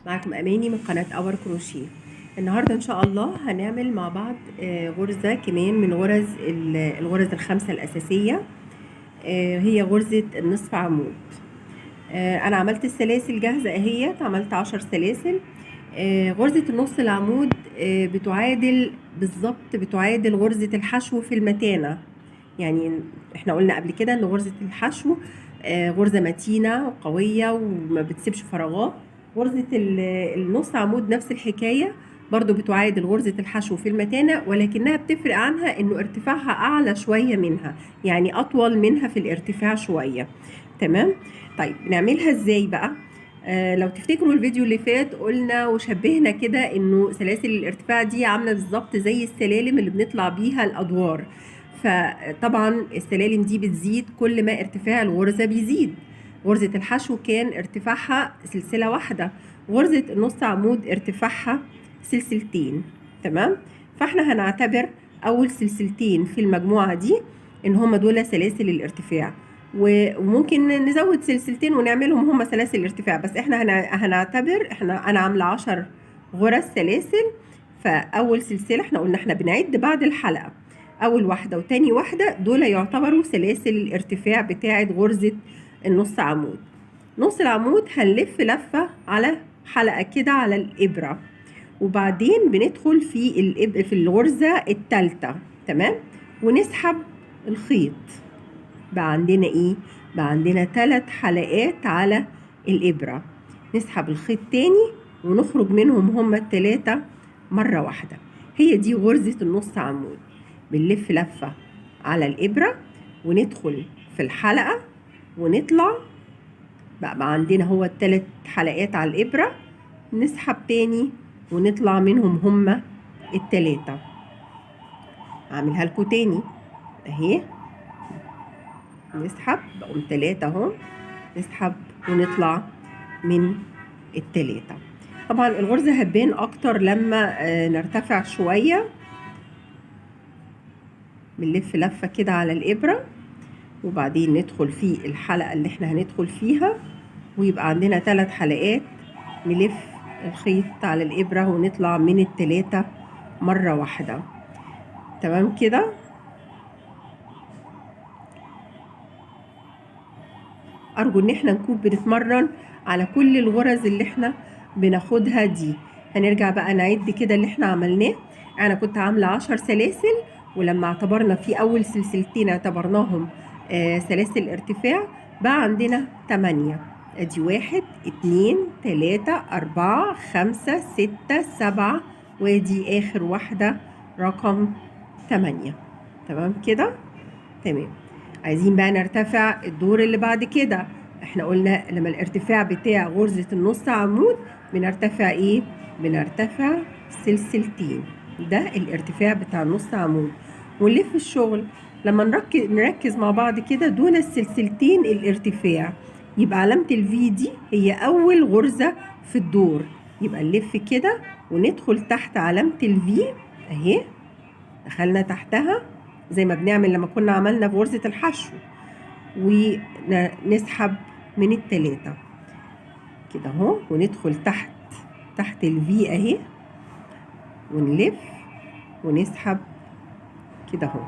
معاكم اماني من قناة اور كروشيه. النهارده ان شاء الله هنعمل مع بعض غرزه كمان من غرز الغرز الخمسة الاساسية، هي غرزه النصف عمود. انا عملت السلاسل جاهزة اهيت، عملت 10 سلاسل. غرزه النص العمود بتعادل بالظبط، بتعادل غرزه الحشو في المتانه. يعني احنا قلنا قبل كده ان غرزه الحشو غرزه متينة وقويه وما بتسيبش فراغات. غرزه النص عمود نفس الحكاية، برضو بتعادل غرزه الحشو في المتانه، ولكنها بتفرق عنها انه ارتفاعها اعلى شوية منها، يعني اطول منها في الارتفاع شوية. تمام؟ طيب نعملها ازاي بقى؟ لو تفتكروا الفيديو اللي فات قلنا وشبهنا كده انه سلاسل الارتفاع دي عامله بالظبط زي السلالم اللي بنطلع بيها الادوار. فطبعا السلالم دي بتزيد كل ما ارتفاع الغرزه بيزيد. غرزه الحشو كان ارتفاعها سلسلة واحدة، غرزه النص عمود ارتفاعها سلسلتين. تمام؟ فاحنا هنعتبر اول سلسلتين في المجموعة دي ان هما دول سلاسل الارتفاع، وممكن نزود سلسلتين ونعملهم هما سلاسل الارتفاع، بس احنا هنعتبر انا عامله 10 غرز سلاسل. فاول سلسلة احنا قلنا احنا بنعد بعد الحلقة، اول واحدة وتاني واحدة دول يعتبروا سلاسل الارتفاع بتاعه غرزه النص عمود. نص العمود هنلف لفه على حلقة كده على الابره، وبعدين بندخل في الغرزه الثالثة. تمام؟ ونسحب الخيط. بقى عندنا ايه؟ بقى عندنا 3 حلقات على الابره. نسحب الخيط تاني ونخرج منهم هما ال3 مرة واحدة. هي دي غرزه النص عمود. بنلف لفه على الابره وندخل في الحلقة ونطلع. بقى عندنا هو ال3 حلقات على الابره، نسحب تاني ونطلع منهم هما ال3. هعملها لكم تاني اهي. نسحب، بقوم 3 اهو، نسحب ونطلع من ال3. طبعا الغرزة هتبان اكتر لما نرتفع شوية. بنلف لفة كده على الابرة وبعدين ندخل في الحلقة اللي احنا هندخل فيها، ويبقى عندنا 3 حلقات. نلف الخيط على الابرة ونطلع من ال3 مرة واحدة. تمام كده؟ ارجو ان احنا نكون بنتمرن على كل الغرز اللي احنا بناخدها دي. هنرجع بقى نعد كده اللي احنا عملناه. انا كنت عاملة 10 سلاسل، ولما اعتبرنا في اول سلسلتين اعتبرناهم سلاسل ارتفاع، بقى عندنا 8. ادي 1 2 3 4 5 6 7، وادي اخر واحدة رقم 8. تمام كده؟ تمام. عايزين بقى نرتفع الدور اللي بعد كده. احنا قلنا لما الارتفاع بتاع غرزة النص عمود بنرتفع ايه؟ بنرتفع سلسلتين. ده الارتفاع بتاع النص عمود. ونلف الشغل. لما نركز مع بعض كده، دول السلسلتين الارتفاع، يبقى علامة الفي دي هي أول غرزة في الدور. يبقى نلف كده وندخل تحت علامة الفي اهي، دخلنا تحتها زي ما بنعمل لما كنا عملنا في غرزة الحشو، ونسحب من ال3 كده اهو، وندخل تحت الفي اهي، ونلف ونسحب كده اهو.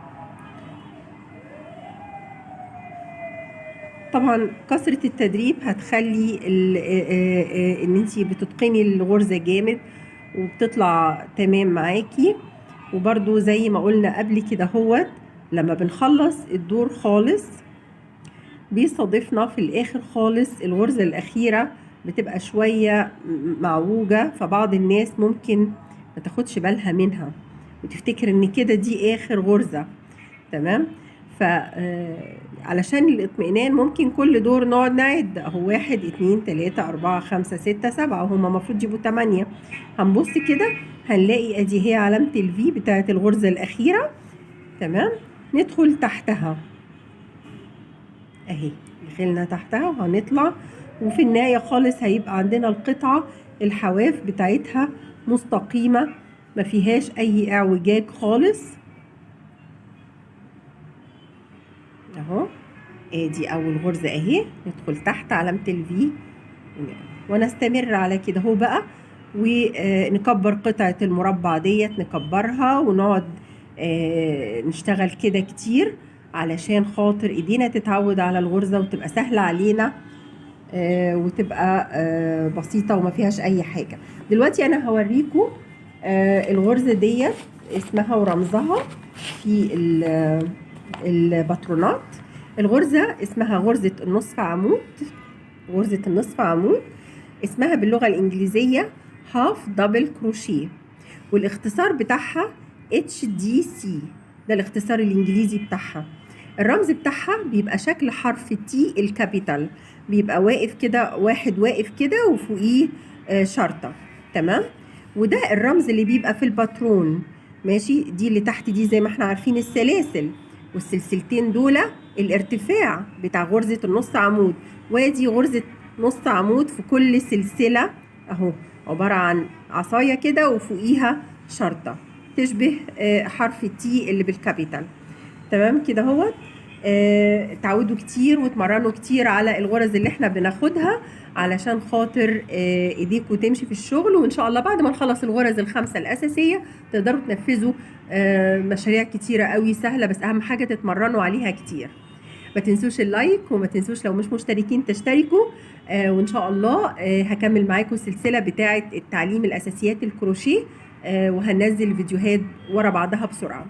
طبعا كثرة التدريب هتخلي ان انتي بتتقني الغرزة جامد وبتطلع تمام معاكي. وبرضو زي ما قلنا قبل كده اهوت، لما بنخلص الدور خالص بيصادفنا في الاخر خالص الغرزة الاخيرة بتبقى شوية معوجة، فبعض الناس ممكن ما تاخدش بالها منها وتفتكر ان كده دي اخر غرزة. تمام؟ علشان الاطمئنان ممكن كل دور نقعد نعد اهو 1 2 3 4 5 6 7، وهما المفروض يبقوا 8. هنبص كده هنلاقي ادي هي علامة الفي بتاعت الغرزة الأخيرة. تمام؟ ندخل تحتها اهي، دخلنا تحتها وهنطلع، وفي النهاية خالص هيبقى عندنا القطعة الحواف بتاعتها مستقيمة ما فيهاش أي اعوجاج خالص اهو. ادي اول غرزة اهي، ندخل تحت علامة الفي ونستمر على كده اهو بقى. ونكبر قطعة المربع ديت، نكبرها ونقعد نشتغل كده كتير علشان خاطر ايدينا تتعود على الغرزة وتبقى سهلة علينا، وتبقى بسيطة وما فيهاش اي حاجة. دلوقتي انا هوريكم الغرزة ديت اسمها ورمزها في الباترونات. الغرزة اسمها غرزة النصف عمود. غرزة النصف عمود اسمها باللغة الإنجليزية half double crochet، والاختصار بتاعها HDC، ده الاختصار الإنجليزي بتاعها. الرمز بتاعها بيبقى شكل حرف T ال capital، بيبقى واقف كده، واحد واقف كده وفوقيه شرطة، تمام؟ وده الرمز اللي بيبقى في الباترون، ماشي؟ دي اللي تحت دي زي ما احنا عارفين السلاسل، والسلسلتين دول الارتفاع بتاع غرزة النص عمود، وادي غرزة نص عمود في كل سلسلة اهو، عبارة عن عصاية كده وفوقيها شرطة تشبه حرف T اللي بال capital، تمام كده اهوت. تعودوا كتير وتمرنوا كتير على الغرز اللي احنا بناخدها علشان خاطر ايديكوا تمشي في الشغل. وان شاء الله بعد ما نخلص الغرز الخمسة الاساسية تقدروا تنفذوا مشاريع كتيرة قوي سهلة، بس اهم حاجة تتمرنوا عليها كتير. ما تنسوش ال like، وما تنسوش لو مش مشتركين تشتركوا، وان شاء الله هكمل معاكم السلسلة بتاعة التعليم الاساسيات الكروشيه، وهنزل فيديوهات ورا بعضها بسرعة.